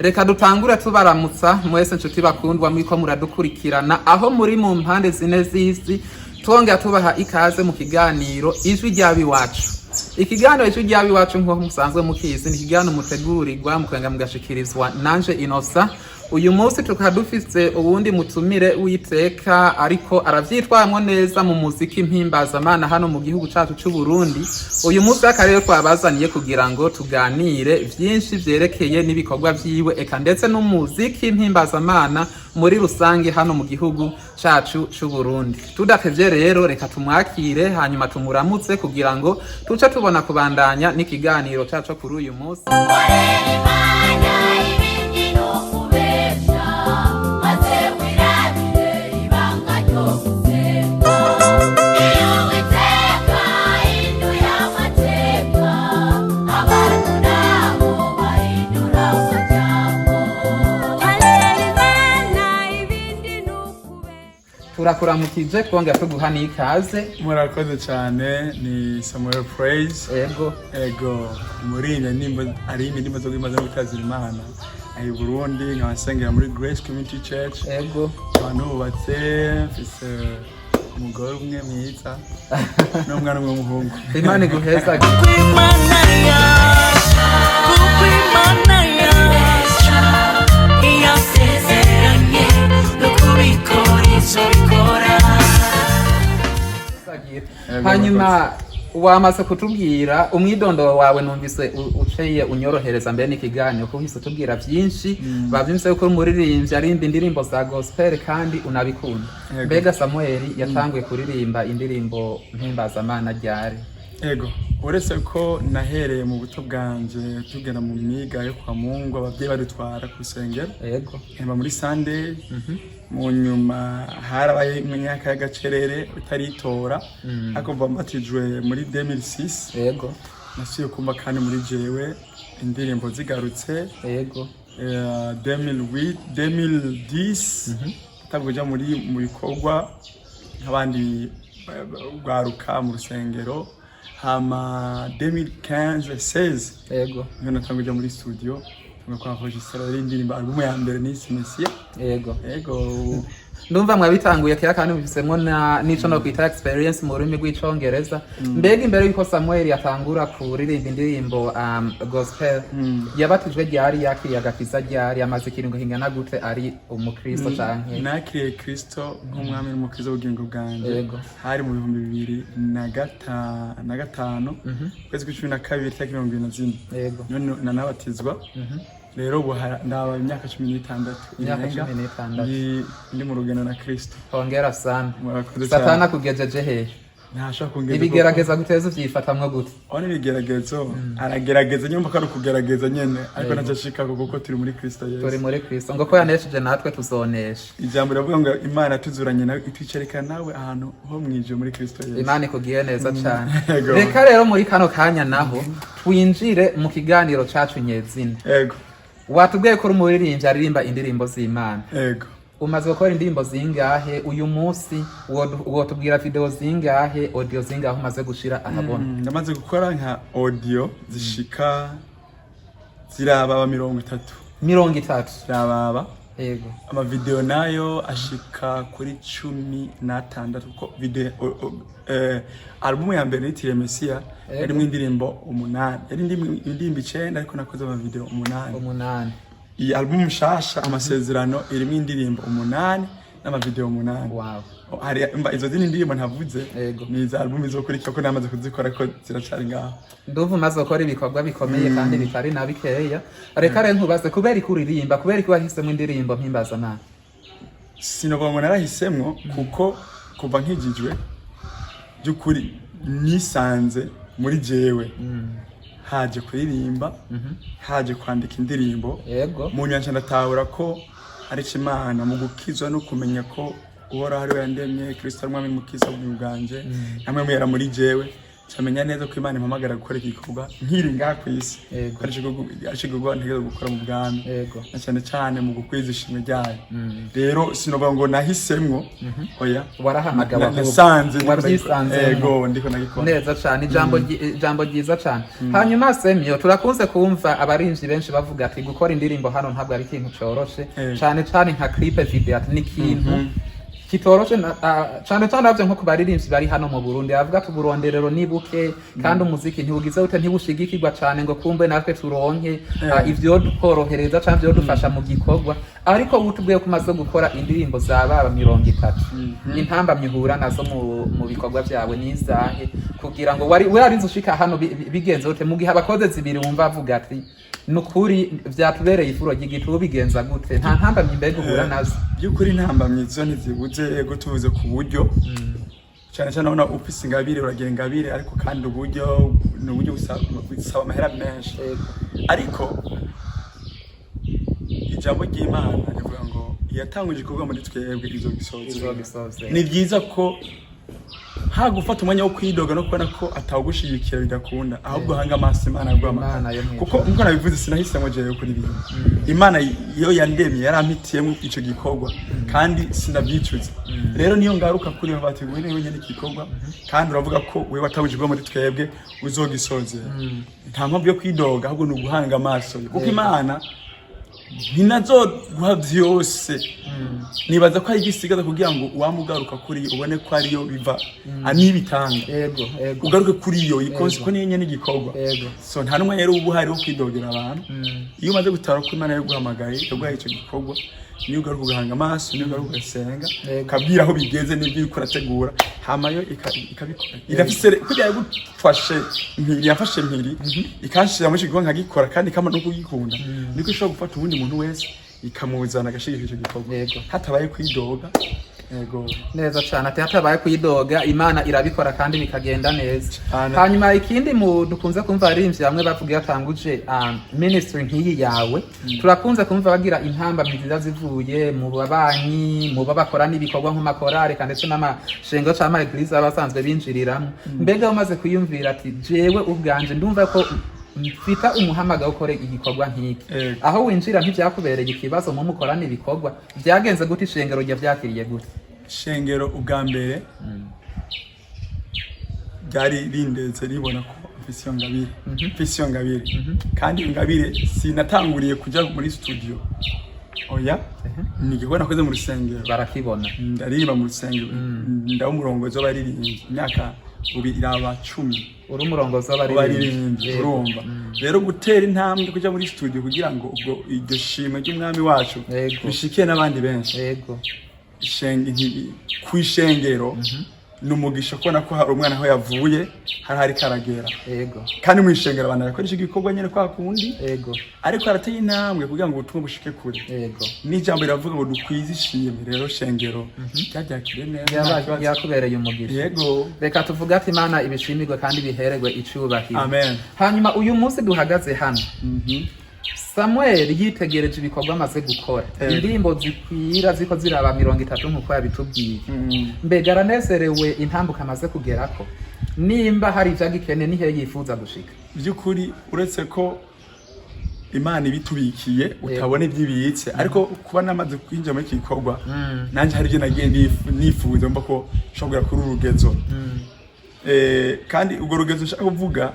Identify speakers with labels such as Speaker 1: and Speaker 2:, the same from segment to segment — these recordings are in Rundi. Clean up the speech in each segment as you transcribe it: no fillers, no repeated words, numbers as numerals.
Speaker 1: Reka dutangure tubaramutsa mwese nshuti bakundwa mwiko muradukurikirana aho muri mu mpande zine z'isi, twongera tubaha ikaze mu kiganiro Ijwi ry'Abiwacu. Ikiganiro Ijwi ry'Abiwacu, nk'uko musanzwe mukizi, ni ikiganiro mutegurirwa mukongera mugashikirizwa nanje Inosa. Uyu munsi tukaba dufise uwundi mutumire w'iteka, ariko aravyitwaramwo neza mu muziki mpimbazamana hano mu gihugu cacu c'u Burundi. Uyu munsi akarere twabazaniye kugira ngo tuganire vyinshi vyerekeye n'ibikorwa vyiwe, eka ndetse n'umuziki mpimbazamana muri rusange hano mu gihugu cacu c'u Burundi. Tudatevye rero, reka tumwakire, hanyuma tumuramutse kugira ngo tuce tubona kubandanya n'ikiganiro cacu kuri uyu munsi.
Speaker 2: Korera Imana, ibindi ni ukubesha, maze wirabire ibanga ryo gusenga. Iyo Uwiteka ahinduye amateka, abantu nabo bahindura amajambo. Korera Imana, ibindi ni ukubesha.
Speaker 1: Turakuramukije, twongera tuguha n'ikaze.
Speaker 3: Murakoze cyane. Ni Samuel Praise. Ego, umuririmbyi nimba ari indirimbo zo guhimbaza no gutazira Imana aho i Burundi, nkaba nsengera muri Grace Community Church. Nkaba nubatse, mfise umugore umwe mwiza n'umwana umwe w'umuhungu.
Speaker 1: Imana iguheza.
Speaker 4: Kuko Imana yacu iyasezeranye no kubikora icyo bikora.
Speaker 1: Hanyuma wamaze kutubwira umwidondoro wawe, numvise uciye unyorohereza mbere n'ikiganiro kuko uhise utubwira byinshi. Bavyumvise yuko uri umuririmbyi arimba indirimbo za gospel kandi unabikunda.
Speaker 3: Yego.
Speaker 1: Mbega Samuel yatanguye kuririmba indirimbo mpimbazamana ryari?
Speaker 3: Ego, uretse ko nahereye mu buto bwanje, tugera mu myiga yo kwa Mungu, ababyeyi badutwara ku rusengero, nkaba muri Sunday. Mu nyuma harabaye imyaka y'agacerere utaritora, ariko mva mbatijwe muri 2006, nasubiye kumva kandi muri jewe indirimbo zigarutse. 2008, 2010 ntabwo uja muri mu bikorwa nk'abandi rwaruka mu rusengero. Hama 2015, 16 niho natanguje kuja muri studio, tanga kwa enregistrer indirimbo, album ya mbere nise Mesiya. Ego.
Speaker 1: Ndumva mwabitanguye kera kandi mubifisemwo na nico no kwita experience mu rurimi rw'Icongereza. Mbega imbere yuko Samuel yatangura kuririmba indirimbo gospel, yabatijwe ryari? Yakiriye agakiza ryari? Amaze ikiringo kingana gute ari umukristo canke?
Speaker 3: Nakiriye Kristo nk'umwami n'umukiza w'ubugingo bwanjye hari mu 2005, ukwezi kwa 12, tariki 24. None nanabatizwa rero ubu ndaba imyaka 16
Speaker 1: Imyaka
Speaker 3: irenga.
Speaker 1: 16.
Speaker 3: Ndi mu rugendo na Kristo.
Speaker 1: Hongera sana.
Speaker 3: Murakoze
Speaker 1: Satani
Speaker 3: cyane.
Speaker 1: akugejeje hehe?
Speaker 3: Ntashobora kungeza.
Speaker 1: Ibigerageza guteza uvyifatamwo gute?
Speaker 3: Aho n'ibigeragezo aragerageza nyumva ko ari ukugerageza nyene, ariko ntacyo ashikako kuko turi muri Kristo
Speaker 1: Turi
Speaker 3: Yesu.
Speaker 1: muri Kristo, ngo ko yanesheje natwe tuzonesha.
Speaker 3: Ijambo riravuga ngo Imana tuzuranye nawe, itwicarika nawe ahantu ho mwijuru muri Kristo Yesu.
Speaker 1: Imana ikugiye neza cane.
Speaker 3: Yego.
Speaker 1: Reka rero muri kano kanya naho twinjire mu kiganiro cacu nyezina. Watubwiye ko uri umuririmbyi aririmba indirimbo z'Imana.
Speaker 3: Ego.
Speaker 1: Umaze gukora indirimbo zingahe uyu munsi? Wotubwira video zingahe, audio zingahe umaze gushira ahabona?
Speaker 3: Ndamaze gukora nka audio zishika zirababa 30.
Speaker 1: 30?
Speaker 3: Zirababa. Amavideo nayo ashika kuri 16, kuko video album ya mbere nitiriye Mesiya yarimwo indirimbo umunani, yari indirimbo 9, ariko nakoze amavideo 8.
Speaker 1: 8.
Speaker 3: Iyi album nshasha Amasezerano irimo indirimbo 8 n'amavideo 8. Hari mba izo zindi ndirimbo ntavuze, ni iza album izokurikira ko namaze kuzikora, ko ziracari ngaho.
Speaker 1: Ndumva umaze gukora ibikorwa bikomeye kandi bitari na bikeya. Reka rero nkubaze, kubera ko uririmba, kubera ko wahisemo indirimbo mpimbazamana?
Speaker 3: Sinovuga ngo narahisemwo, kuko kuva nkijijwe by'ukuri nisanze muri jewe haje kuririmba, haje kwandika indirimbo. Mu nyanja ndatahura ko ari Imana mu gukizwa no kumenya ko Uhoraho ari we yandemye, Kristo ari umwami mukiza w'ubuzima bwanje, namwe mwera muri jewe. Camenya neza ko Imana impamagara gukora iki gikorwa nkiri ngaha ku isi, ko ari igikorwa ntegerezwa gukora mu bwami, na cyane cyane mu gukwiza ishimwe ryayo. Rero sinovuga ngo nahisemwo, oya.
Speaker 1: Warahamagawe ahubwo.
Speaker 3: Nasanze ndiko
Speaker 1: Wabyisanzemo.
Speaker 3: Yego, ndiko nagikora.
Speaker 1: Neza cyane, ijambo ryiza cyane. Hanyuma Semyo, turakunze kumva abarinzi benshi bavuga ati gukora indirimbo hano ntabwo ari ikintu coroshe, cyane cyane nka clip video, ati ni ikintu kitoroshe cyane cyane navyo nko ku baririmbyi bari hano mu Burundi, bavuga ati uburonderero ni buke, kandi umuziki ntibugize gute, ntibushigikirwa cyane ngo kumbe natwe turonke ivyo dukorohereza canke ivyo dufasha mu gikorwa. Ariko utubwiye ko umaze gukora indirimbo za baba 30, intambamyi uhura nazo mu bikorwa vyawe nizahe, kugira ngo wari warinze ushika hano bigenze gute, mu gihe abakoze zibiri wumva bavuga ati nukuri vyatubereye ifuro ry'igiti, ubigenza gute? Nta ntambamyi mbega uhura nazo?
Speaker 3: By'ukuri intambamyi zo ntizibuze. Yego, tuvuze ku buryo cyane cyane, urabona ufise ingabire uragira ingabire, ariko kandi uburyo ni uburyo busaba amahera menshi. Ariko ijambo ry'Imana rivuga ngo iyatanguje igikorwa muri twebwe izogisozera.
Speaker 1: Izogisozera.
Speaker 3: Ni byiza ko ha gufata umwanya wo kwidoga no kubona ko atawugushigikira bidakunda, ahubwo hanga amaso Imana
Speaker 1: Imana yo
Speaker 3: yaguhamagara.
Speaker 1: mw'ijuru.
Speaker 3: Kuko nkuko nabivuze, sinahisemo jewe kuririmba. Imana iyo yandemye yarampitiyemo ico gikorwa kandi sinabyicuza. Rero niyo ngaruka kuri yo bati wewe wenyine igikorwa, kandi uravuga ko wewe watanguje igikorwa muri twebwe uzogisozera. Nta mpamvu yo kwidoga, ahubwo ni uguhanga amaso ye, kuko Imana ntinazoguha vyose. Nibaza ko ari igisigaza kugira ngo uwamugaruka kuri yo ubone ko ariyo biva anibitanga,
Speaker 1: yego yego
Speaker 3: ugaruke kuri iyo ikonsi, ko niyo nyene igikorwa. So nta n'umwanya rero uba uhari wo kwidogera abantu. Iyo umaze gutara ko Imana yaguhamagaye, yaguhaye ico gikorwa, niyo ugaruka ugahanga amaso, niyo ugaruka ugasenga, ukabwira aho bigeze n'ibyo uriko urategura, hama yo ikabikora. Irafise kurya yagufashe mpiri, yafashe mpiri ikanshira muri ico gikorwa nkagikora, kandi ikama no kugikunda, niko ishobora gufata uwundi muntu wese ikamuzana agashigikira ico gikorwa, hatabaye kwidoga. Yego.
Speaker 1: Neza cyane, ati hatabaye kuyidoga, Imana irabikora kandi bikagenda neza.
Speaker 3: Cane.
Speaker 1: Hanyuma ikindi mu dukunze kumva abaririmbyi bamwe bavuga iyo atanguje ministry nk'iyi yawe, turakunze kumva bagira intambamyi ziza zivuye mu babanyi, mu babakora n'ibikorwa nk'amakorale ndetse n'amashengo cyangwa ama église baba basanzwe binjiriramo. Mbega umaze kwiyumvira ati jewe ubwanje ndumva ko mfita umuhamagaro wo gukora igikorwa nk'iki, aho winjira ntibyakubereye ikibazo mu mukorana ibikorwa? Byagenze gute? Ishengero rya byakiriye gute?
Speaker 3: Shengero ubwa mbere ryari rindetse ribona ko mfise iyo ngabire, mfise iyo ngabire. Kandi ingabire sinatanguriye kuja muri studio, oya, ni igikorwa nakoze mu rusengero.
Speaker 1: Barakibona.
Speaker 3: Ndaririmba mu rusengero, ndaba umurongozi w'abaririmbyi imyaka ubu iraba 10.
Speaker 1: Uri umurongozi w'abaririmbyi.
Speaker 3: W'abaririmbyi. Urumva rero gutera intambwe kuja muri studio kugira ngo ubwo iryo shimwe ry'umwami wacu rishikiye n'abandi benshi, kw'ishengero ni umugisha kubona ko hari umwana aho yavuye hari karagera. Kandi mu ishengero abantu barakoresha igikorwa nyene kwa kundi, ariko harateye intambwe kugira ngo ubutumwa bushike kure. N'ijambo riravuga ngo dukwize ishimwe. Rero shengero ryabyakiriye neza, nta kibazo.
Speaker 1: Yakubereye umugisha.
Speaker 3: Yego.
Speaker 1: Reka tuvuge ati Imana ibishimirwe kandi biheregwe icubahiro.
Speaker 3: Amen.
Speaker 1: Hanyuma uyu munsi duhagaze hano, Samuel yitegereje ibikorwa amaze gukora, indirimbo zikwira ziko ziraba 30 nk'uko yabitubwiye, mbega aranezerewe intambuko amaze kugerako? Nimba hari ivyo agikeneye, nihe yifuza gushika?
Speaker 3: By'ukuri, uretse ko Imana ibitubikiye utabona ibyo ibitse, ariko kuba namaze kwinjira muri iki gikorwa, nanjye hari ibyo nagiye nifuza mba ko nshobora kuri uru rugezo. Kandi urwo rugezo nshaka kuvuga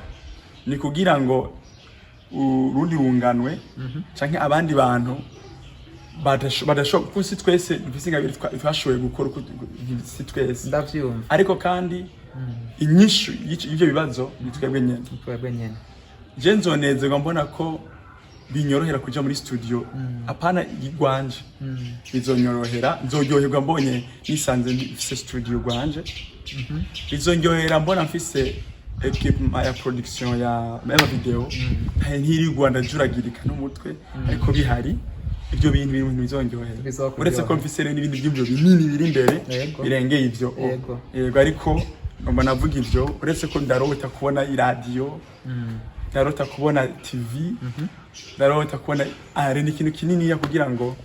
Speaker 3: ni kugira ngo urundi runganwe canke abandi bantu badashoboye, kuko si twese dufise ingabire twashoboye gukora uko si twese.
Speaker 1: Ndavyumva.
Speaker 3: Ariko kandi inyishu y'ivyo bibazo ni twebwe nyene.
Speaker 1: Twebwe nyene.
Speaker 3: Je nzonezerwa mbona ko binyorohera kuja muri studio, apana igwanje. Bizonyorohera, nzoryoherwa mbonye nisanze mfise studio gwanje. Bizonyohera mbona mfise equipment ya production ya y'ama video, ntirirwa ndajuragirika n'umutwe, ariko bihari ibyo bintu biri mu bintu bizonyohera.
Speaker 1: Bizokuryohera.
Speaker 3: Uretse ko mfise rero n'ibindi by'ibyo binini biri imbere birengeye ivyo. Yego, ariko ngomba navuga ivyo, uretse ko ndarota kubona iradiyo, ndarota kubona TV, ndarota kubona ari ni ikintu kininiya kugira ngo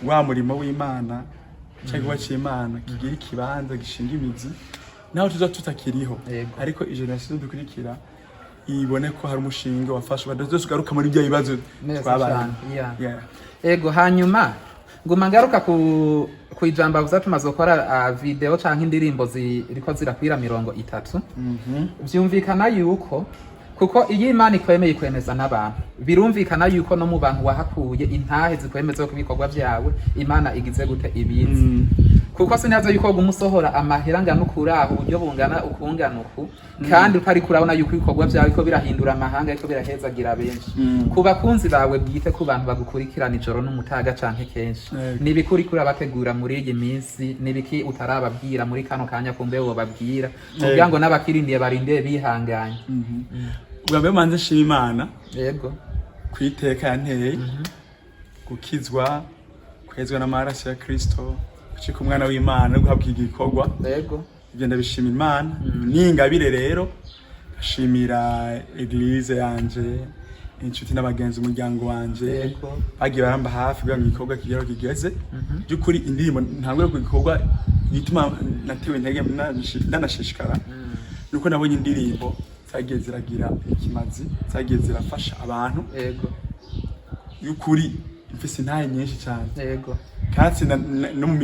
Speaker 3: wa murimo w'Imana cyangwa c'Imana kigira ikibanza gishinga imizi. Naho tuza tutakiriho, ariko génération dukurikira ibone ko hari umushinga wafashwe, badazogaruka muri bya bibazo
Speaker 1: Neza
Speaker 3: twabaye.
Speaker 1: cane, yeah. Ego, hanyuma nguma ngaruka ku ijambo avuze, tumaze gukora video canke indirimbo ziriko zirakwira 30. Vyumvikana yuko, kuko iyo Imana ikwemeye ikwemeza n'abantu, birumvikana yuko no mu bantu wahakuye intahe zikwemeza ko ibikorwa vyawe Imana igize gute, ibizi. Kuko sinaza yuko woguma usohora amahera angana ukuraho, uburyo bungana ukungana uku, kandi utariko urabona yuko ibikorwa vyawe ko birahindura amahanga, ariko birahezagira benshi. Ku bakunzi bawe bwite, ku bantu bagukurikirana ijoro n'umutaga canke kenshi, nibiki uriko urabategura muri iyi minsi? Nibiki utarababwira muri kano kanya kumbe wobabwira, kugira ngo n'abakirindiye barindire bihanganye?
Speaker 3: Ubwa mbere manze nshima Imana ku iteka yanteye gukizwa, kwezwa n'amaraso ya Kristo, gucika umwana w'Imana no guhabwa igikorwa. Ibyo ndabishima Imana. N'ingabire rero ndashimira église yanje, inshuti n'abagenzi, umuryango wanje bagiye baramba hafi kugira ngo igikorwa kigere aho kigeze. By'ukuri indirimbo ntangure ku gikorwa, igituma natewe intege ndanashishikara nuko nabonye indirimbo zagiye ziragira ikimazi, zagiye zirafasha abantu. Y'ukuri mfise intahe nyinshi cyane. Kandi no mu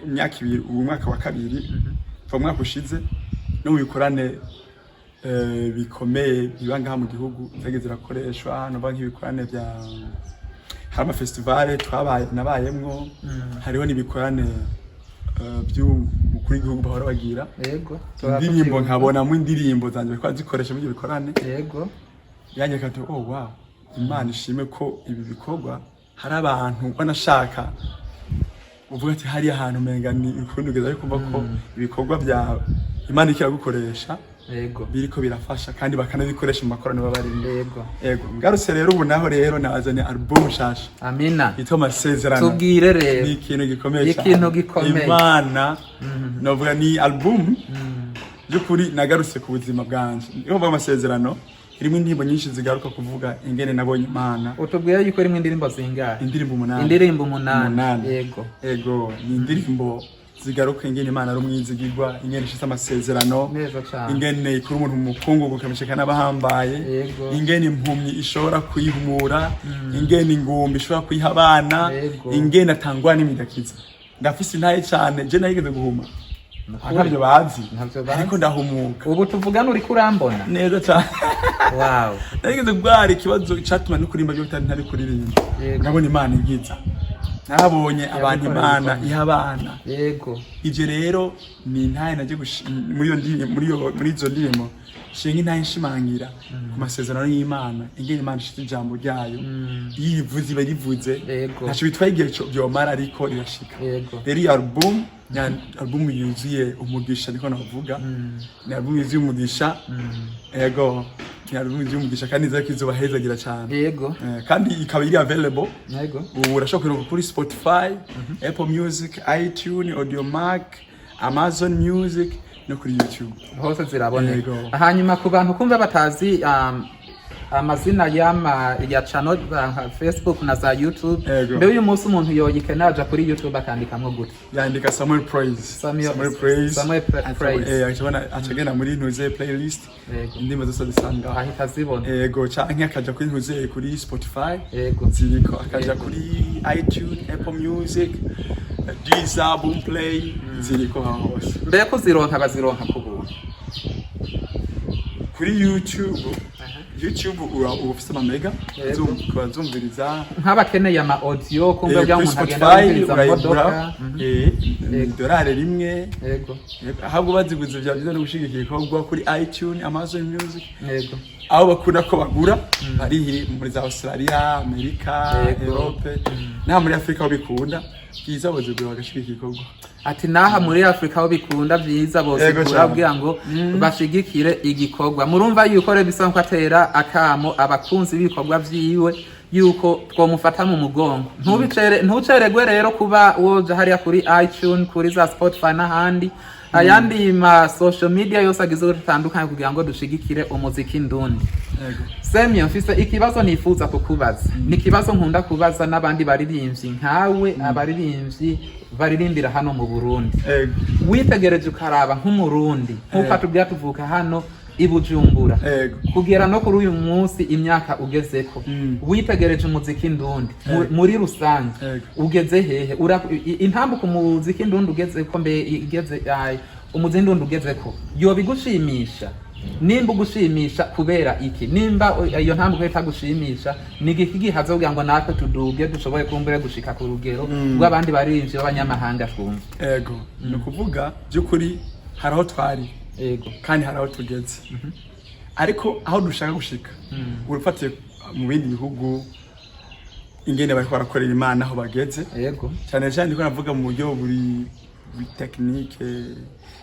Speaker 3: myaka 2, ubu mwaka wa kabiri kuva mu mwaka ushize, no mu bikorane bikomeye biba ngaha mu gihugu zagiye zirakoreshwa, novuga nk'ibikorane bya, hari amafestivale twabaye nabayemwo, hariho n'ibikorane by'umukuru w'igihugu bahora bagira indirimbo, nkabonamo indirimbo zanje bariko bazikoresha muri ibyo bikorane. Yanyereka ati: "Oh wow, Imana ishime ko ibi bikorwa hari abantu banashaka." Uvuga ati hariya ahantu umenga ni ukundi ugeze, ariko kumva ko ibikorwa byawe Imana iriko iragukoresha biriko birafasha, kandi bakanabikoresha mu makoraniro baba barimo. Yego, ngarutse rero ubu naho rero nazanye album nshasha
Speaker 1: Amina.
Speaker 3: yitwa Amasezerano.
Speaker 1: Tubwire rero.
Speaker 3: Ni ikintu gikomeye cyane.
Speaker 1: Ikintu gikomeye.
Speaker 3: Imana, novuga ni album by'ukuri nagarutse ku buzima bwanje. Niyo mvuga Amasezerano, irimo indirimbo nyinshi zigaruka kuvuga ingene nabonye Imana.
Speaker 1: Utubwire yuko irimo indirimbo zingahe?
Speaker 3: Indirimbo 8.
Speaker 1: Indirimbo 8.
Speaker 3: 8. Ego, ni indirimbo zigaruka ingene Imana ari umwizigirwa, ingene ishitse amasezerano,
Speaker 1: Neza cane.
Speaker 3: ingene ikura umuntu mu mukungugu ikamishika n'abahambaye, ingene impumyi ishobora kuyihumura, ingene ingumba ishobora kuyiha abana, ingene atangwa n'imidakiza. Ndafise intahe cane, je nayigeze guhuma, ntabyo bazi.
Speaker 1: Ntavyo bazi.
Speaker 3: Ariko ndahumuka.
Speaker 1: Ubu tuvugana uriko urambona?
Speaker 3: Neza cane. Narigeze kurwara ikibazo catuma no kuririmba byo bitari ntari kuririmba. Ndabona Imana inkiza, nabonye abantu
Speaker 1: Yagukoreye
Speaker 3: Imana
Speaker 1: ibikomeye.
Speaker 3: iha abana. Ivyo rero ni intahe naje muri iyo ndirimbo, muri izo ndirimbo shinga intahe nshimangira ku masezerano y'Imana, ingene Imana ishitse ijambo ryayo, iyo ivuze iba rivuze. Ntaco bitwaye igihe vyomara, ariko rirashika. Rero iyo album ni album yuzuye umugisha, niko navuga, ni album yuzuye umugisha. Ego, ni album yuzuye umugisha kandi nizeye ko izobahezagira cane. Kandi ikaba iri available ubu, urashobora kuyironka kuri Spotify, Apple Music, iTunes, Audiomack, Amazon Music no kuri YouTube.
Speaker 1: Hose ziraboneka.
Speaker 3: Yego.
Speaker 1: Hanyuma ku bantu kumva batazi amazina y'ama ya channel nka Facebook na za YouTube, mbere uyu munsi umuntu yoyikenera aja kuri YouTube akandikamwo gute?
Speaker 3: Yandika Samuel Praise. Praise.
Speaker 1: Samuel Praise.
Speaker 3: Acabona, acagenda muri ntuze playlist, indirimbo zose zisanga.
Speaker 1: Ahita azibona.
Speaker 3: Ego, canke akaja kuri ntuze, kuri Spotify, ziriko, akaja kuri iTunes, Apple Music, Deezer, Boomplay, ziriko aho hose.
Speaker 1: Mbere kuzironka bazironka ku buntu?
Speaker 3: Kuri YouTube uba ufise amamega, ukazumviriza.
Speaker 1: Nk'abakeneye ama audio kumva bya
Speaker 3: Kuri
Speaker 1: umuntu agenda
Speaker 3: Spotify
Speaker 1: yumviriza mu
Speaker 3: urayigura,
Speaker 1: modoka.
Speaker 3: Ni $1. Ahubwo baziguze vya byiza no gushigikira ibikorwa kuri iTunes, Amazon Music, aho bakunda ko bagura bari muri za Australia, Amerika, Europe, n'aha muri Afrika aho bikunda byiza bozigura bagashigikira ibikorwa.
Speaker 1: Ati naha muri Afrika aho bikunda byiza bozigura kugira ngo bashigikire igikorwa. Murumva yuko rero bisa nko atera akamo abakunzi b'ibikorwa vyiwe yuko twomufata mu mugongo. Ntubicere, ntuceregwe rero kuba woja hariya kuri iTunes, kuri za Spotify n'ahandi, ayandi ma social media yose agize utandukanye, kugira ngo dushigikire umuziki ndundi. Semyo, mfise ikibazo nifuza kukubaza. Ni ikibazo nkunda kubaza n'abandi baririmbyi nkawe, abaririmbyi Baririmbira hano mu Burundi. Witegereje ukaraba nk'Umurundi, nk'uko atubwira tuvuka hano i Bujumbura, kugera no kuri uyu munsi imyaka ugezeko, witegereje umuziki ndundi muri rusange, ugeze hehe? Intambuko umuziki ndundi ugezeko, mbe igeze ay, umuziki ndundi ugezeko yoba igushimisha? Nimba ugushimisha, kubera iki? Nimba iyo ntambuko itagushimisha, ni igiki gihaze kugira ngo natwe tuduge, dushoboye kumbure gushika ku rugero rw'abandi baririmbyi b'abanyamahanga twumva?
Speaker 3: Ego, ni ukuvuga by'ukuri hari aho twari kandi hari aho tugeze, ariko aho dushaka gushika, urufatiye mu bindi bihugu ingene bariko barakorera Imana, aho bageze, cyane cyane ndiko navuga mu buryo buri technique,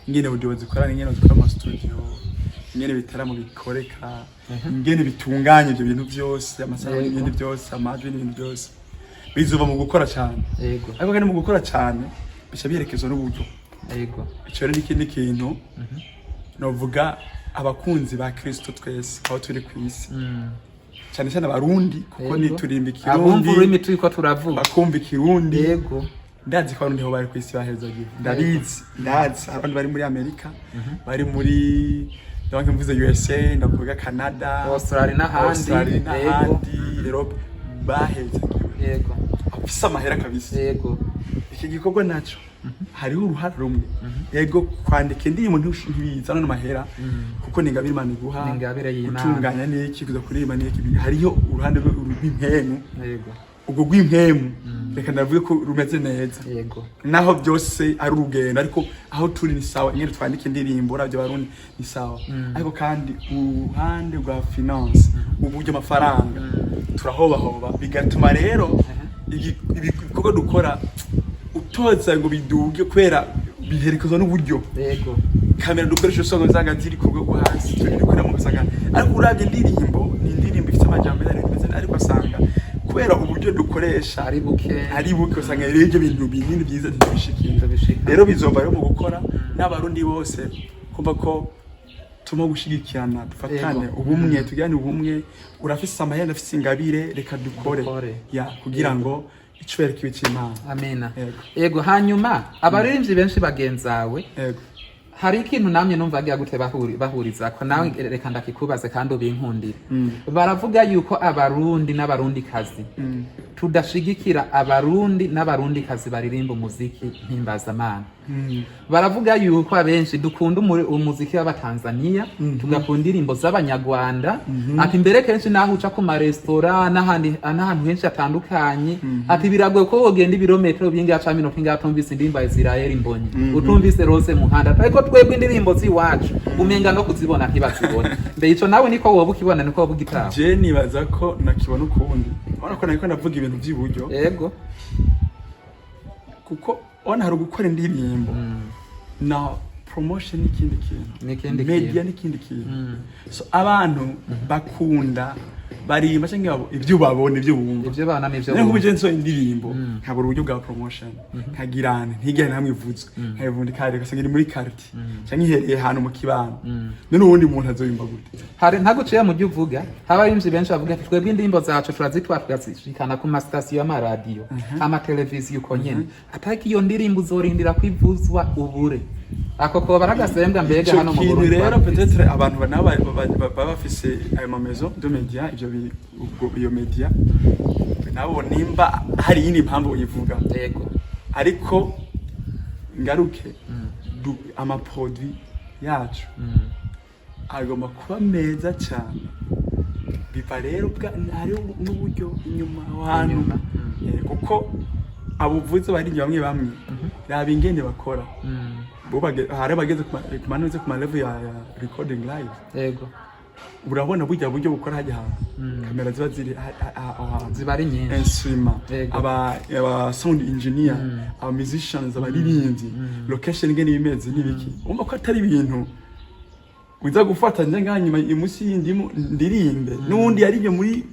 Speaker 3: ingene audio zikora, ingene zikora mu studio, ingene ibitaramo bikoreka, ingene bitunganya ibyo bintu byose, amasaha n'ibindi byose, amajwi n'ibintu byose, bizova mu gukora cyane. Ariko kandi mu gukora cyane bica biherekezwa n'uburyo. Ico rero n'ikindi kintu novuga, abakunzi ba Kristo twese aho turi ku isi, cyane cyane Abarundi, kuko niturimba
Speaker 1: Abumva
Speaker 3: Ikirundi,
Speaker 1: ururimi turiko turavuga,
Speaker 3: bakumva Ikirundi. Ndazi ko Abarundi aho bari ku isi bahezagiwe, ndabizi, ndazi Abarundi bari muri Amerika, bari muri, ndabona mvuze USA, ndavuga Canada,
Speaker 1: Australia n'ahandi.
Speaker 3: Australia n'ahandi, Europe, bahezagiwe, bafise amahera kabisa. Iki gikorwa naco hariho uruhara rumwe. Yego, kwandika indirimbo ntibizana n'amahera, kuko ni ingabire Imana iguha.
Speaker 1: Ni ingabire y'Imana.
Speaker 3: Gutunganya n'iki, kuza kuririmba n'iki, hariho uruhande rw'impemu. Ubwo rw'impemu, reka ndavuge ko rumeze neza, naho byose ari urugendo, ariko aho turi ni sawa. Ingene twandika indirimbo, uravye Abarundi ni sawa, ariko kandi uruhande rwa finance, uburyo, amafaranga, turahobahoba, bigatuma rero ibikorwa dukora utoza ngo biduge, kubera biherekezwa n'uburyo. Kamera dukoresha usanga ziri ku rwego hasi, turi dukorera mu gusanga, ariko uravye indirimbo ni indirimbo ifite amajyambere, ari imeze, ariko asanga kubera uburyo dukoresha
Speaker 1: ari buke,
Speaker 3: ari buke, usanga rero ibyo bintu binini byiza ntibishikira.
Speaker 1: Ntibishika.
Speaker 3: Rero bizova rero mu gukora, n'Abarundi bose kumva ko tuma gushigikirana, dufatane, ubumwe, tugirane ubumwe. Urafise amahera, afise ingabire, reka dukore,
Speaker 1: Dukore.
Speaker 3: ya kugira ngo icubahiro kibe c'Imana.
Speaker 1: Amina.
Speaker 3: Yego.
Speaker 1: Yego. Hanyuma abaririmbyi benshi bagenzawe, hari ikintu namye numva agira gute bahurizako nawe, reka ndakikubaze kandi ubinkundire. Baravuga yuko Abarundi n'Abarundikazi tudashigikira Abarundi n'Abarundikazi baririmba umuziki mpimbazamana. Baravuga yuko abenshi dukunda umuziki w'Abatanzaniya, tugakunda indirimbo z'Abanyarwanda. Ati mbere kenshi naho uca ku maresitora n'ahandi n'ahantu henshi hatandukanye, ati biragoye ko wogenda ibirometero bingahe canke iminota ingahe utumvise indirimbo ya Israel Mbonyi, utumvise Rose Muhanda, ariko twebwe indirimbo z'iwacu umenga no kuzibona ntibazibona. Mbe ico nawe niko woba ukibona, niko woba ugitaha?
Speaker 3: Je nibaza ko nakibona ukundi. Urabona ko nariko ndavuga ibintu by'iburyo, kuko ubona hari ugukora indirimbo na promotion n'ikindi kintu,
Speaker 1: N'ikindi
Speaker 3: media
Speaker 1: kintu.
Speaker 3: n'ikindi kintu. So abantu bakunda barimba cyangwa ibyo babona, ibyo bumva.
Speaker 1: Ivyo bana n'ivyo
Speaker 3: Niyo
Speaker 1: bumva.
Speaker 3: nk'ubu je nsohoye indirimbo, nkabura uburyo bwa promotion, nkagirane ntigirane hamwe ivuzwe, nkayivunda ikare, ugasanga iri muri quartier cyangwa ihereye ahantu mu kibano, none uwundi muntu azoyumva gute?
Speaker 1: Hari ntaguciye mu byo uvuga, haba abaririmbyi benshi bavuga ati twebwe indirimbo zacu turazitwara tukazishikana ku masitasiyo y'amaradiyo, amateleviziyo, uko nyene, atari iyo ndirimbo uzorindira kwivuzwa ubure ako koba ari agasembwa. Mbega
Speaker 3: Ico
Speaker 1: hano mu
Speaker 3: kintu
Speaker 1: Burundi
Speaker 3: rero
Speaker 1: twabifise.
Speaker 3: peut-être abantu nabo baba bafise ayo ma maison de média, ivyo ubwo iyo media nabo, nimba hari iyindi mpamvu uyivuga, ariko ngaruke ama produit yacu agomba kuba meza cyane. Biva rero hariho n'uburyo inyuma aho hantu.
Speaker 1: Inyuma,
Speaker 3: Kuko abuvuze baringi bamwe bamwe, raba ingene bakora. Bo hari abageze ku manuze, ku ma level ya recording live. Urabona burya buryo bukora hajya hantu, kamera ziba ziri aho hantu,
Speaker 1: Ziba ari nyinshi.
Speaker 3: Instrument, aba sound engineer, aba musicians, abaririmbyi, location ingene imeze n'ibiki, umva ko atari ibintu uza gufata nje ngaha nyuma imunsi y'indimu ndirimbe n'uwundi yaririmbye muri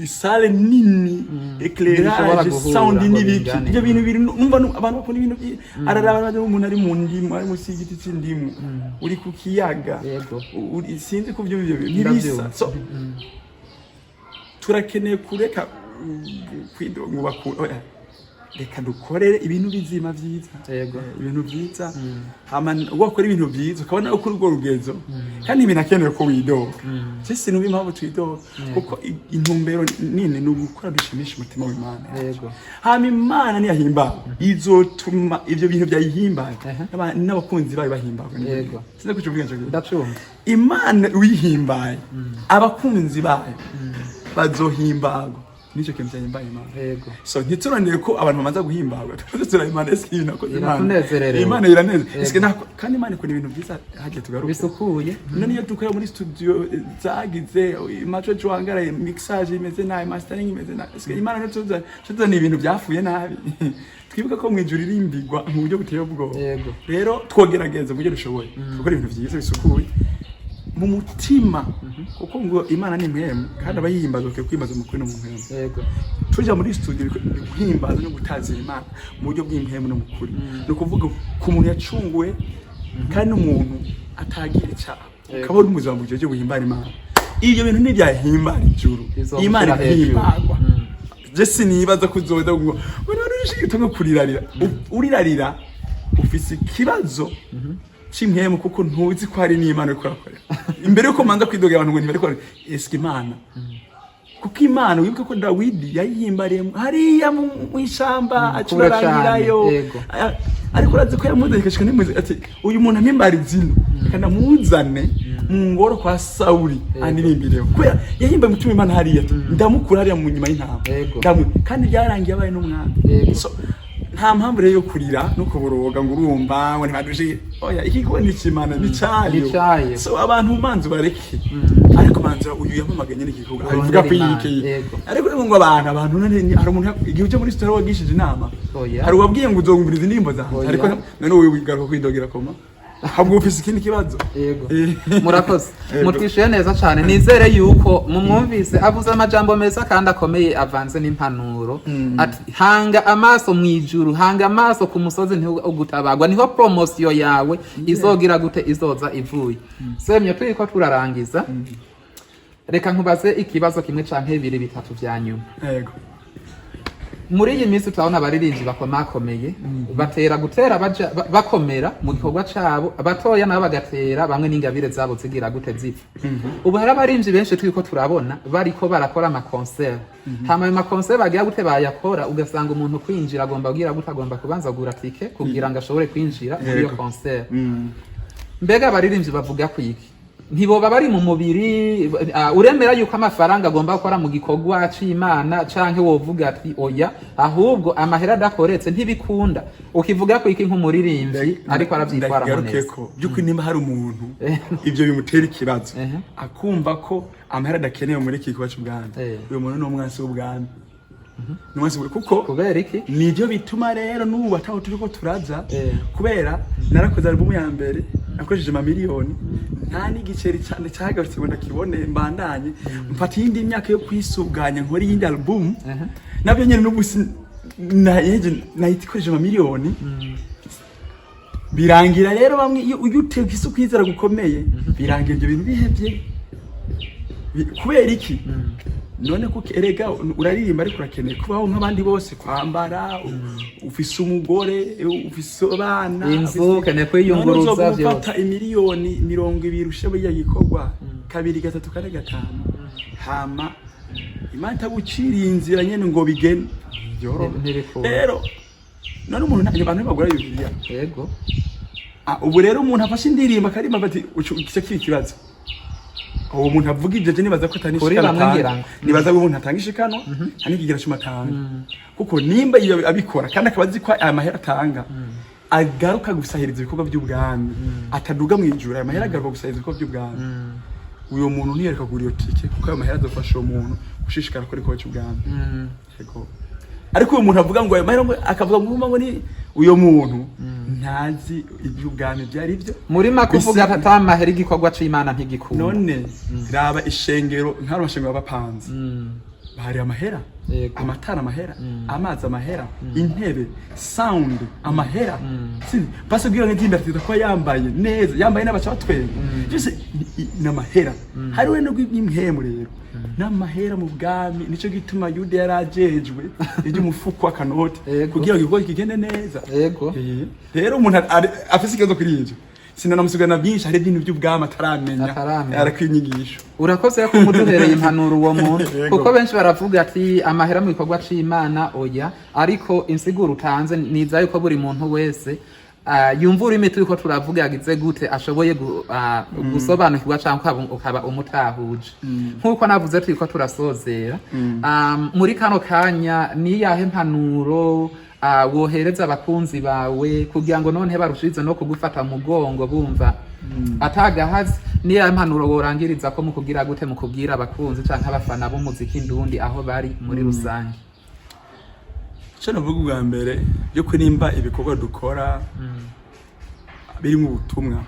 Speaker 3: salle nini,
Speaker 1: Ntibishobora
Speaker 3: éclairage,
Speaker 1: guhura
Speaker 3: sound
Speaker 1: ngo
Speaker 3: n'ibiki.
Speaker 1: bingane.
Speaker 3: Ibyo bintu biri numva abantu bakunda ibintu araraba umuntu ari mu ndimu, ari munsi y'igiti c'indimu, uri ku kiyaga, sinzi ko ibyo bintu ntibisa.
Speaker 1: Ndabyumva.
Speaker 3: So turakeneye kureka ngo oya. Reka dukorere ibintu bizima vyiza. Ibintu vyiza, hama wakora ibintu vyiza ukabona ko urwo rugezo, kandi ibintu akenewe ko widoga. Je sinumva impamvu twidoga, kuko intumbero nini ni ugukora dushimisha umutima w'Imana. Hama Imana niyahimbawe, izotuma ivyo bintu byayihimbaye n'abakunzi bayo bahimbawe. Sinzi kucuvuga ico kintu.
Speaker 1: Ndacumva.
Speaker 3: Imana uyihimbaye, abakunzi bayo bazohimbagwa nicyo kintu cyahimbaye Imana. So ntiturondere ko abantu bamaze guhimbagwa, tuze turahimana. Ese ibintu nakoze, Imana
Speaker 1: Iratunezererewe.
Speaker 3: Imana iraneze. Ese nako kandi Imana ikora ibintu byiza hagiye tugaruke
Speaker 1: Bisukuye.
Speaker 3: None iyo dukora muri studio, zagize maco cuangara, mixage imeze nabi, mastering imeze nabi, ese Imana no tuza tuzana ibintu byafuye nabi? Twibuka ko mu ijuru irimbigwa mu buryo buteye ubwoba. Rero twogerageza mu buryo dushoboye gukora ibintu byiza bisukuye mu mutima, kuko ngo Imana ni impwemu, kandi abayihimbaza bakwiye kwihimbaza mu kuri no mu mpwemu. Tuja muri studio ni guhimbaza no gutazira Imana mu buryo bw'impwemu no mu kuri. Ni ukuvuga ku muntu yacunguwe kandi n'umuntu atagira icyaha, ukaba uri muzima mu gihe cyo guhimbara Imana. Ibyo bintu ntibyahimbara ijuru.
Speaker 1: Bizomushyira
Speaker 3: Imana
Speaker 1: hejuru.
Speaker 3: ihimbagwa. Je sinibaza ko uzoza ngo ngo kurirarira. Urirarira ufise ikibazo c'impwemu, kuko ntuzi ko hari n'Imana uriko urakorera. Imbere yuko manza kwidogera abantu ngo ntibariko, eske Imana, kuko Imana, wibuke ko Dawidi yayihimbariye hariya mu ishamba,
Speaker 1: Kure cane,
Speaker 3: acurarangirayo. Ariko urazi ko yamuzanye ikashika n'imuzi, ati uyu muntu ampimbara izina, reka ndamuzane mu ngoro kwa Sawuli andirimbireho, kubera yahimbaye umutima Imana hariya, ati ndamukura hariya mu nyuma y'intama. Kandi byarangiye abaye n'umwami. So nta mpamvu rero yo kurira no kuboroga ngo urumva ngo ntibaduje. Oya, ikigo ni ikimana, ni cyayo.
Speaker 1: Ni cayo.
Speaker 3: So abantu manzi bareke, ariko manzi uyu yamamaganye n'igikorwa
Speaker 1: Urondera
Speaker 3: abivuga ko
Speaker 1: Imana,
Speaker 3: yikeye. Ariko rero ngo abantu none hari umuntu igihe ujya muri studio wagishije inama?
Speaker 1: Oya.
Speaker 3: Hari uwabwiye ngo uzongumviriza indirimbo zanjye?
Speaker 1: Oya.
Speaker 3: Ariko none wowe wigaruka kwidogera koma, ahubwo ufise ikindi kibazo.
Speaker 1: Murakoze.
Speaker 3: Yego.
Speaker 1: Mutwishuye neza cyane. Nizere yuko mumwumvise avuze amajambo meza kandi akomeye avanze n'impanuro, ati hanga amaso mu ijuru, hanga amaso ku musozi ugutabagwa, niho promotion yawe izogira gute, izoza ivuye. Semye, turiko turarangiza, reka nkubaze ikibazo kimwe canke bibiri bitatu vya nyuma.
Speaker 3: Yego.
Speaker 1: Muri iyi minsi turabona abaririmbyi bakomakomeye batera gutera baja bakomera mu gikorwa cabo, abatoya nabo bagatera bamwe n'ingabire zabo zigira gute, zipfa. Ubu hari abaririmbyi benshi turiko turabona bariko barakora ama concert, hama ayo ma concert bagira gute, bayakora, ugasanga umuntu kwinjira agomba kugira gute, agomba kubanza kugura tike kugira ngo ashobore kwinjira muri iyo concert. Mbega abaririmbyi bavuga kwiki? Ntiboba bari mu mubiri? Uremera yuko amafaranga agomba gukora mu gikorwa c'Imana, canke wovuga ati oya, ahubwo amahera adakoretse ntibikunda? Ukivuga kwiki nk'umuririmbyi ariko aravyitwaramo
Speaker 3: Ndakigaruke
Speaker 1: neza?
Speaker 3: ko by'ukuri nimba hari umuntu ibyo bimutera ikibazo, akumva ko amahera adakenewe muri iki gikorwa cy'ubwami, uyu muntu ni umwansi w'ubwami, ni umwansi kuko
Speaker 1: Kubera iki?
Speaker 3: Nibyo bituma rero n'ubu ataho turiko turaja, kubera narakoze album ya mbere nakoresheje amamiliyoni, nta n'igiceri cyane cyagarutse ngo ndakibone mbandanye. Mfata iyindi myaka yo kwisuganya nkora iyindi album, nabyo nyene n'ubu nahita ikoresheje amamiliyoni. Birangira rero bamwe iyo uteka isi ukwizera gukomeye, birangira ibyo bintu bihevye. Kubera iki none? Kuko erega uraririmba, ariko urakeneye kubaho nk'abandi bose, kwambara, ufise umugore, ufise abana,
Speaker 1: Inzu, ukeneye kwiyunguruza.
Speaker 3: None uzoguma
Speaker 1: Vyose.
Speaker 3: ufata imiliyoni 20 ushe buriya gikorwa kabiri, gatatu, kane, gatanu, hama Imana itaguciriye inzira nyene ngo bigende byoroha.
Speaker 1: Ntibikunda.
Speaker 3: Rero none umuntu abantu ntibagura Bibiliya?
Speaker 1: Yego.
Speaker 3: Ah, ubu rero umuntu afashe indirimbo akaririmba ati icyo kiri ikibazo. Uwo muntu avuga ibyo, je nibaza ko atanga
Speaker 1: Kuri
Speaker 3: ishikano
Speaker 1: bamwe
Speaker 3: atanga.
Speaker 1: ngira ngo.
Speaker 3: Nibaza ko umuntu atanga ishikano nta n'ikigira cumi atanga, kuko nimba iyo abikora kandi akaba azi ko aya mahera atanga agaruka gusahiriza ibikorwa by'ubwami, ataduga mu ijuru, aya mahera agaruka gusahiriza ibikorwa by'ubwami, uyo muntu ntiyereka kugura iyo tike, kuko ayo mahera azofasha uwo muntu gushishikara gukora igikorwa cy'ubwami. Yego. Ariko uyu muntu avuga ngo ayo mahera, ngo akavuga ngo ngo ni uyo muntu ntazi iby'ubwami byari byo.
Speaker 1: Muri make uvuga
Speaker 3: Bisi-
Speaker 1: ati amahera igikorwa c'Imana ntigikunda.
Speaker 3: None raba ishengero, nk'ari amashengero bapanze, bahari amahera. Amatara amahera, amazi amahera, intebe, sound amahera. Sinzi basi ubwira nk'indirimbo atiza kuba yambaye neza, yambaye n'abaca batwenga byose ni amahera. Hariwe no n'imhemu rero n'amahera mu bwami. Nico gituma Yuda yari ajejwe iby'umufuko w'akanoti kugira ngo igikorwa kigende neza. Rero umuntu afise ikibazo kuri ivyo, sinanamusigana byinshi. Hari ibintu by'ubwami ataramenya.
Speaker 1: Ataramenya.
Speaker 3: Arakwiye inyigisho.
Speaker 1: Urakoze ko umuduhereye impanuro uwo muntu, kuko benshi baravuga ati amahera mu gikorwa c'Imana oya, ariko insiguro utanze niza yuko buri muntu wese yumva ururimi turiko turavuga yagize gute ashoboye gusobanukirwa canke ukaba umutahuje. Nk'uko navuze, turiko turasozera. Muri kano kanya niyahe mpanuro wohereza abakunzi bawe kugira ngo none barushirize no kugufata mu mugongo bumva atagahazi? Niyo mpanuro worangiriza ko mu kugira gute, mu kubwira abakunzi canke abafana b'umuziki ndundi aho bari muri rusange?
Speaker 3: Icyo navuga ubwa mbere byo kurimba, ibikorwa dukora birimo ubutumwa,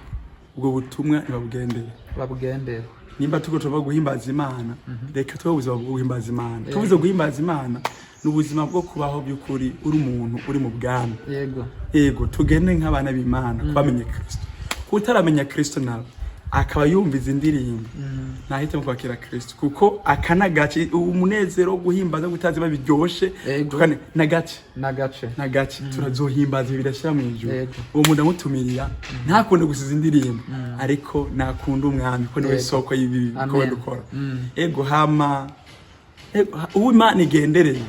Speaker 3: ubwo butumwa ntibabugendere.
Speaker 1: Babugendere.
Speaker 3: Nimba turiko tuva guhimbaza Imana, reka tube ubuzima bwo guhimbaza Imana. Tuvuze guhimbaza Imana, ni ubuzima bwo kubaho by'ukuri uri umuntu uri mu bwami. Yego, tugende nk'abana b'Imana kubamenye Kristo. Kuko utaramenya Kristo nawe akaba yumva izi ndirimbo, ntahitemo kwakira Kristo, kuko aka n'agace umunezero wo guhimbaza gutazi babiryoshe. N'agace.
Speaker 1: N'agace.
Speaker 3: N'agace turazohimbaza birashyira mu ijuru. Uwo muntu ndamutumirira ntakunde gusiza indirimbo, ariko nakunda Umwami ko niwe soko y'ibi bikorwa dukora. Ego, hama ego, uwo Imana igendereye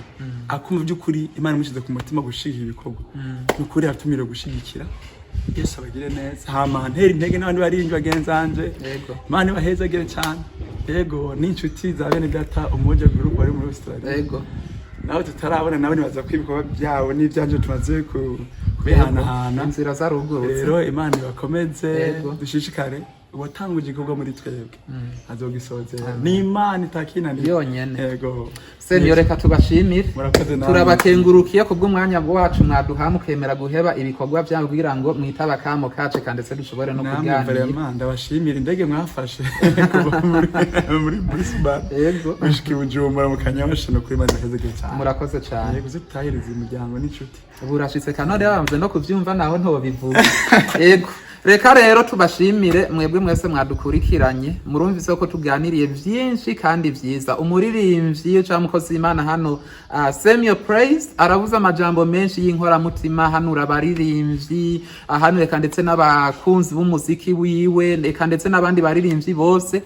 Speaker 3: akumva by'ukuri Imana imushyize ku mutima gushyigikira ibikorwa, ni ukuri aratumiriwe gushyigikira. Yesu abagire neza. Hama ntera intege n'abandi baririmbyi bagenzi banje. Imana ibahezagire cyane. Yego, n'inshuti za bene data Umoja Group bari muri Australia naho tutarabona, nabo nibaza ko ibikorwa byabo n'ibyanje tumaze kubihanahana.
Speaker 1: Inzira zarugurutse.
Speaker 3: Rero Imana ibakomeze. Dushishikare. Uwatanguje igikorwa muri twebwe azogisozera, ni Imana itakinaniye.
Speaker 1: Yonyene.
Speaker 3: Yego.
Speaker 1: Senior, reka tubashimire.
Speaker 3: Murakoze namwe.
Speaker 1: Turabakengurukiye kubw'umwanya wacu mwaduha, mukemera guheba ibikorwa byanyu kugira ngo mwitabe akamo kacu kandi ndetse dushobore no
Speaker 3: Namwe.
Speaker 1: kuganira.
Speaker 3: Vraiment ndabashimira indege mwafashe kuva muri Brisbane gushika i Bujumbura mu Kanyosha, no kuri maze akazege cyane.
Speaker 1: Murakoze cyane.
Speaker 3: Yego, zitahiriza imiryango n'inshuti.
Speaker 1: Burashitse kanone bamaze no kuvyumva naho ntobivuga. Yego, reka rero tubashimire mwebwe mwese mwadukurikiranye. Murumvise ko tuganiriye vyinshi kandi vyiza. Umuririmbyi cyangwa umukozi w'Imana hano, Samuel Praise, aravuze amajambo menshi y'inkoramutima, hanura abaririmbyi ahantu, reka ndetse n'abakunzi b'umuziki wiwe, reka ndetse n'abandi baririmbyi bose.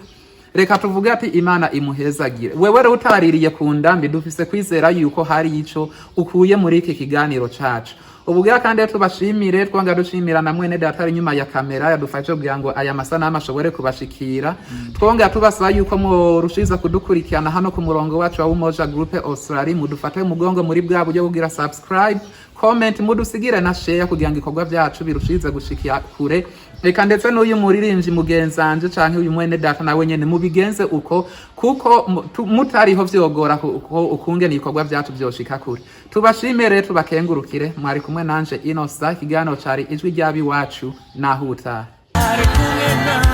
Speaker 1: Reka tuvuge ati Imana imuhezagire. Wewe rero utaririye ku ndambi, dufise kwizera yuko hari ico ukuye muri iki kiganiro cacu. Ubugira kandi tubashimire, twanga dushimira na mwene data ari inyuma ya kamera yadufashe kugira ngo aya masanamu ashobore kubashikira. Twongera tubasaba yuko murushiza kudukurikirana hano ku murongo wacu wa Umoja Group Australia, mudufate umugongo muri bwa buryo bugira subscribe, comment, mudusigire na share kugira ngo ibikorwa byacu birushize gushikira kure. Reka ndetse n'uyu muririmbyi mugenzanje canke uyu mwene data nawe nyene mubigenze uko, kuko mutariho vyogora ko ukungene ibikorwa byacu vyoshika kure. Tubashimire, tubakengurukire. Mwari kumwe nanje Inosa. Ikiganiro cari Ijwi ry'Abiwacu. Naho utaha.
Speaker 4: Ari kumwe.